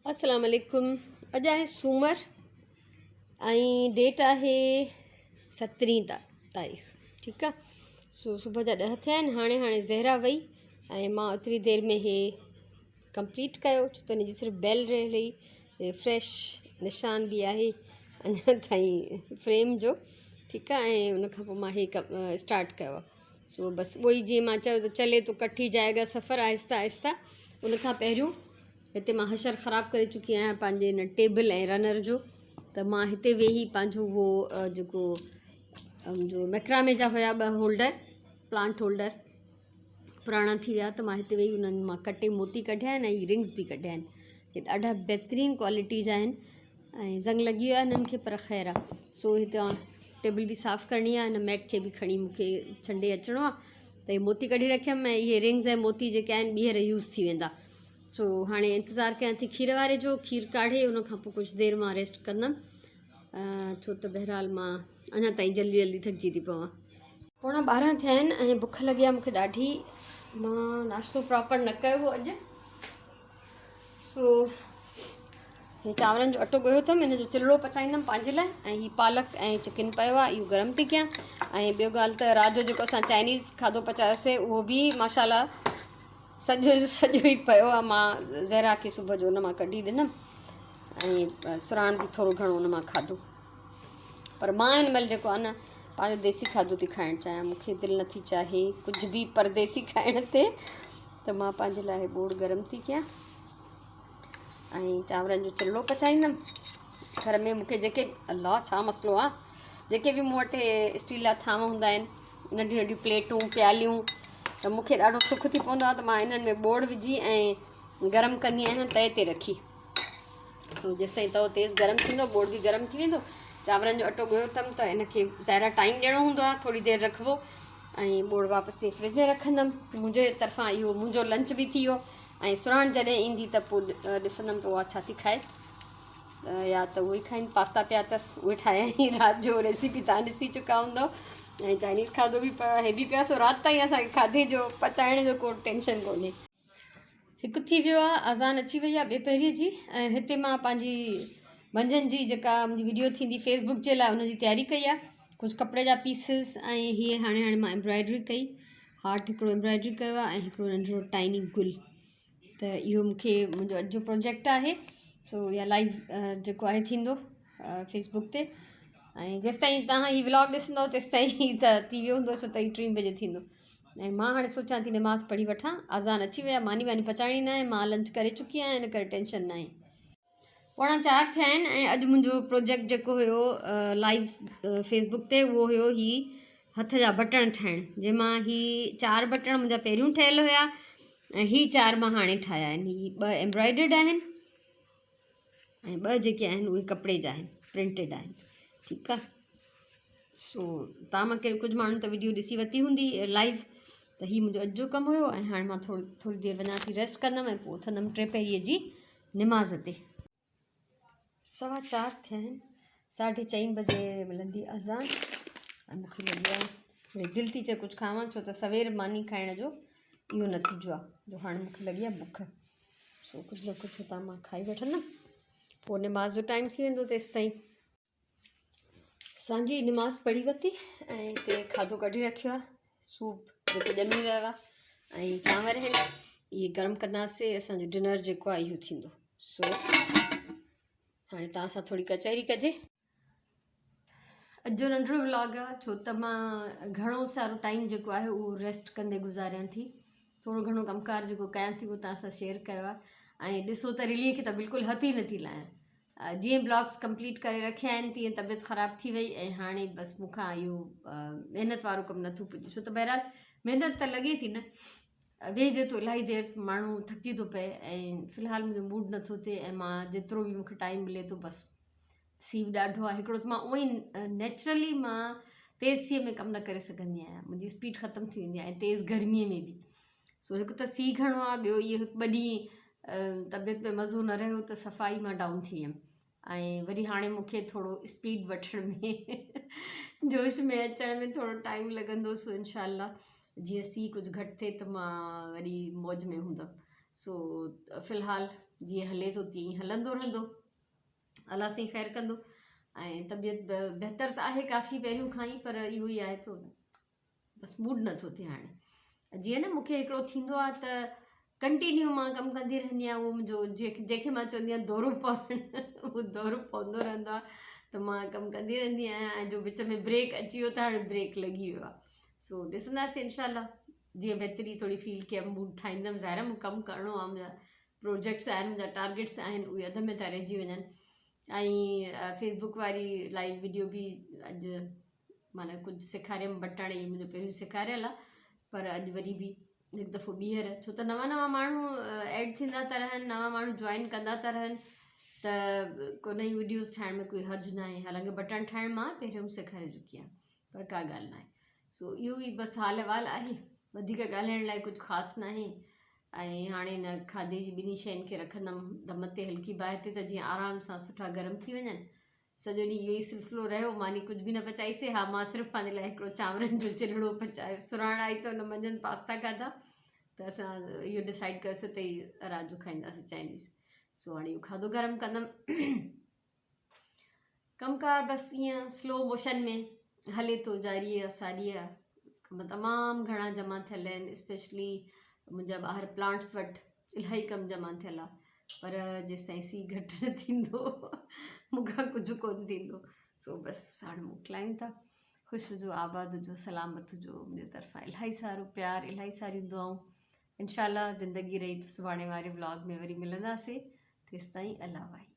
السلام عليڪم اڄ آهي سومر ۽ ڊيٽ آهي سترهين تاريخ ٺيڪ آ سو صبح جا ڏهه ٿيا آهن هاڻي هاڻي زهرا وئي ۽ مان اتري دير ۾ هي ڪمپليٽ ڪيو ڇو ته هن جي صرف بيل رهيل هئي فريش نشان به آهي اڃا تائين فريم جو ٺيڪ آ ۽ ان کان پوء مان هي اسٽارٽ ڪيو آ سو بس اهو ئي جيئن مان چيو ته چلي تو ڪٺي جائي گا سفر آهسته آهسته ان کان پهريون هتي مان حشر خراب ڪري چڪي آهيان پنهنجي هن ٽيبل ۽ رنر جو ته مان هتي ويهي پنهنجو اهو جيڪو جو ميڪرامي جا هيا ٻه هولڊر پلانٽ هولڊر پراڻا ٿي ويا ته مان هتي ويهي انهن مان ڪٽي موتي ڪڍيا آهن ۽ رنگس به ڪڍيا آهن هي ڏاڍا بهترين ڪوالٽي جا آهن ۽ زنگ لڳي ويو آهي هنن کي پر خير آهي سو هتي ٽيبل به صاف ڪرڻي آهي هن ميٽ کي به کڻي مونکي ڇنڊي اچڻو آهي ته هي موتي ڪڍي رکيم ۽ اهي رنگز ۽ موتي جيڪي آهن ٻيهر يوز ٿي ويندا سو هاڻي انتظار ڪيان ٿي کير واري جو کير ڪاڙهي ان کان پوء ڪجهه دير مان ريسٽ ڪندم ڇو ته بهرحال مان اڃا تائين جلدي جلدي ٿڪجي ٿي پوان. پوڻا ٻارهن ٿيا آهن ۽ بک لڳي آهي مونکي ڏاڍي مان ناشتو پراپر نه ڪيو هو اڄ سو هي چانورن جو اٽو ڳوهيو اٿم ان جو چلڙو پچائيندم پنهنجي لاء ۽ هي پالڪ ۽ چڪن پيو آهي اهو گرم ٿي ڪيان ۽ ٻيو ڳالهه ته رات جو جيڪو اسان چائنيز کاڌو پچايوسي اهو به ماشاء الله سڄو جو سڄو ئي پيو آهي مان زهرا کي صبح جو ان مان ڪڍي ڏنم ۽ سراڻ به ٿورو گهڻو ان مان کاڌو پر مان هن مهل جيڪو آهي نه پنهنجو ديسي کاڌو ٿي کائڻ چاهيان مونکي دل نٿي چاهي ڪجهه به پرديسي کائڻ تي ته مان پنهنجي لاء ٻوڙ گرم ٿي ڪيان ۽ چانورن جو چلڙو پچائيندم گهر ۾ مونکي جيڪي الله ڇا مسئلو آ جيڪي به مون وٽ اسٽيل جا ٿانو هوندا آهن ننڍيون ننڍيون پليٽون پياليون ته مونکي ڏاڍو سک ٿي پوندو آ ته مان انهن ۾ ٻوڙ وجهي ۽ گرم ڪندي آهيان تئي تي رکي سو جيستائين تئو تيز گرم ٿيندو ٻوڙ به گرم ٿي ويندو چانورن جو اٽو ڳوهيو اٿم ته ان کي ظاهر ٽائيم ڏيڻو هوندو آهي ٿوري دير رکبو ۽ ٻوڙ واپس فرج ۾ رکندم منهنجي طرفان اهو منهنجو لنچ به ٿي ويو ۽ سرهاڻ جڏهن ايندي ته پوء ڏسندم ته اها ڇا ٿي کائي يا ته اهي کائين پاستا پيا اٿس اهي ٺاهيائين رات جو ريسيپي تان ڏسي چڪا هوندو ۽ چائنيز کاڌو به پيو هي به پيا سو رات تائين اسانکي کاڌي جو پچائڻ جو ڪو ٽينشن ڪونهي. هڪ ٿي ويو آهي اذان اچي وئي آهي ٻي پهري جي ۽ هتي مان پنهنجي منجهند جي جيڪا منهنجي ويڊيو ٿيندي فيس بڪ جي لاء ان جي تياري ڪئي آهي ڪجهه ڪپڙي جا پيسز ۽ هي هاڻي هاڻي مان ايمبرائڊري ڪئي هارٽ هڪڙو ايمبرائڊري ڪيو آهي ۽ هڪڙو ننڍڙو ٽائني گل ته اهو مونکي منهنجو اڄ جو پروجيڪٽ آهي سو يا لائيو جيڪو آهي ٿيندو فيس بڪ تي ۽ جيستائين توهان هي ولاگ ڏسندو تيستائين ته ٿي ويو هوندو ڇو ته هي ٽين بجي ٿيندو ۽ مان هاڻي سوچان ٿي نماز پڙهي وٺان اذان اچي ويا ماني واني پچائڻي ناهي مان لنچ ڪري چڪي آهيان ان ڪري ٽينشن ناهي پوڻا چار ٿيا آهن ۽ اڄ منهنجو پروجيڪٽ جيڪو هيو لائيو فيس بڪ تي اهو هيو هي هٿ جا بٽڻ ٺاهڻ جنهن مان هي چار بٽڻ منهنجا پهريون ٺهيل هيا ۽ هي چار مان هاڻي ٺاهيا آهن هي ٻه ايمبرائڊرڊ آهن ۽ ٻه جيڪي آهن اهي ڪپڙي جا آهن پرنٽيڊ آهن ٺيڪ آهي سو تان مان ڪجهه ماڻهن ته ويڊيو ڏسي ورتي هوندي لائيو ته هي منهنجو اڄ جو ڪم هيو ۽ هاڻي مان ٿوري ٿوري دير وڃان ٿي ريسٽ ڪندم ۽ پوء اٿندم ٽي پهريء جي نماز تي. سوا چار ٿيا آهن ساڍي چئين بجي ملندي اذان ۽ مونکي لڳي آهي وري دل ٿي چئي ڪجهه کاوان ڇو ته سوير ماني کائڻ جو اهو نتيجو آهي جو هاڻي مونکي لڳي آهي بک سو ڪجهه نه ڪجهه هتان مان کائي وٺندم پوء نماز جو ٽائيم ٿي ويندو تيس تائين سانجهي نماز پڙهي ورتي ۽ هتي کاڌو ڪڍي رکيو آهي سوپ جيڪو ڄمي ويو آهي ۽ چانور آهن اهي گرم ڪنداسي اسانجو ڊنر جيڪو آهي اهو ٿيندو سو هاڻي توهان سان ٿوري ڪچهري ڪجي اڄ جو ننڍڙو ولاگ آهي ڇو ته مان گهڻو سارو ٽائيم جيڪو آهي اهو ريسٽ ڪندي گذاريان ٿي ٿورو گهڻو ڪم ڪار جيڪو ڪيان ٿي اهو توهان سان شيئر ڪيو آهي ۽ ڏسو ته رلي کي ته بلڪل هٿ ئي نٿي لايان جيئن بلاگس ڪمپليٽ ڪري رکيا آهن تيئن طبيعت خراب ٿي وئي ۽ هاڻي بس مون کان اهو محنت وارو ڪم نٿو پڄي ڇو ته بهرحال محنت ته لڳي ٿي نه ويهجي ٿو الاهي دير ماڻهو ٿڪجي ٿو پئي ۽ في الحال منهنجو موڊ نٿو ٿئي ۽ مان جيترو به مونکي ٽائيم ملي ٿو بس سي به ڏاڍو آهي هڪڙو ته مان اونئن ئي نيچرلي مان تيز سيء ۾ ڪم نه ڪري سگهندي آهيان منهنجي اسپيڊ ختم ٿي ويندي آهي ۽ تيز گرميء ۾ به سو هڪ ته سيء گهڻو آهي ٻيو اهو هڪ ٻه ڏينهن طبيعت ۾ مزو نه رهيو ته صفا ئي مان ڊائون ٿي ويم ۽ وري هاڻي مون کي ٿورو اسپيڊ وٺڻ ۾ جوش ۾ اچڻ ۾ ٿورو ٽائيم لڳندو سو انشاء الله جيئن سيء ڪجهه گهٽ ٿئي ته مان وري موج ۾ هوندم سو في الحال جيئن هلي ٿو تيئن ئي هلندو رهندو. الله سائين خير ڪندو ۽ طبيعت بهتر ته آهي ڪافي پهريون کان ئي پر اهو ئي آهي ته بس موڊ نٿو ٿئي هاڻي جيئن نه مونکي هڪڙو ٿيندو آهي ته ڪنٽينيو مان ڪم ڪندي رهندي آهيان اهو منهنجو جنهن کي مان چوندي آهيان دورو پوڻ اهو دورو پوندو رهندو آهي ته مان ڪم ڪندي رهندي آهيان ۽ جو وچ ۾ بريڪ اچي ويو ته هاڻي بريڪ لڳي ويو آهي سو ڏسنداسين انشاء الله جيئن بهتري ٿوري فيل ڪيم موڊ ٺاهيندم ظاهر آهي مون ڪم ڪرڻو آهي منهنجا پروجيڪٽس آهن منهنجا ٽارگيٽس آهن اهي اڌ ۾ ٿا رهجي وڃن ۽ فيسبڪ واري لائيو ويڊيو به اڄ معنيٰ ڪجهه سيکاريم بٽڻ اهي منهنجو پهريون سيکاريل آهي پر اڄ وري به هڪ دفعو ٻيهر ڇو ته نوان نوان ماڻهو ايڊ ٿيندا ٿا رهن نوان ماڻهو جوائن ڪندا ٿا رهن ته ڪو نئين ويڊيوز ٺاهڻ ۾ ڪوئي حرج نه آهي حالانڪه بٽڻ ٺاهڻ مان پهريون سيکاري چڪي آهيان پر ڪا ڳالهه ناهي سو اهو ئي بس حال احوال آهي وڌيڪ ڳالهائڻ لاء ڪجهه خاص ناهي ۽ هاڻي هن کاڌي جي ٻنهي شين کي رکندم دم تي هلڪي باهه تي ته جيئن آرام سان سٺا گرم ٿي وڃن سڄو ڏينهن اهو ئي سلسلو رهيو ماني ڪجهه به نه پچائيسي ها مان صرف پنهنجي لاء هڪڙو چانورن جو چلڙو پچايو سراڻ آئي ته ان منجهند پاستا کاڌا ته اسان اهو ڊسائيڊ ڪيوسي ته رات جو کائينداسي چائنيز سو هاڻي اهو کاڌو گرم ڪندم ڪم ڪار بس ائين سلو موشن ۾ هلي ٿو جاري آ ساري آ ڪم تمام گهڻا جمع ٿيل آهن اسپيشلي منهنجا ٻاهر پلانٽس وٽ الاهي ڪم جمع ٿيل آ پر جيستائين سي گهٽ نه ٿيندو مون کان ڪجهه ڪونه ٿيندو سو بس هاڻي موڪلايون ٿا خوش هجو آباد هجو سلامت هجو منهنجي طرفان الاهي سارو پيار الاهي ساريون دعائون انشاء الله زندگي رهي ته سڀاڻي واري ولاگ ۾ وري ملنداسي تيستائين الله واهي.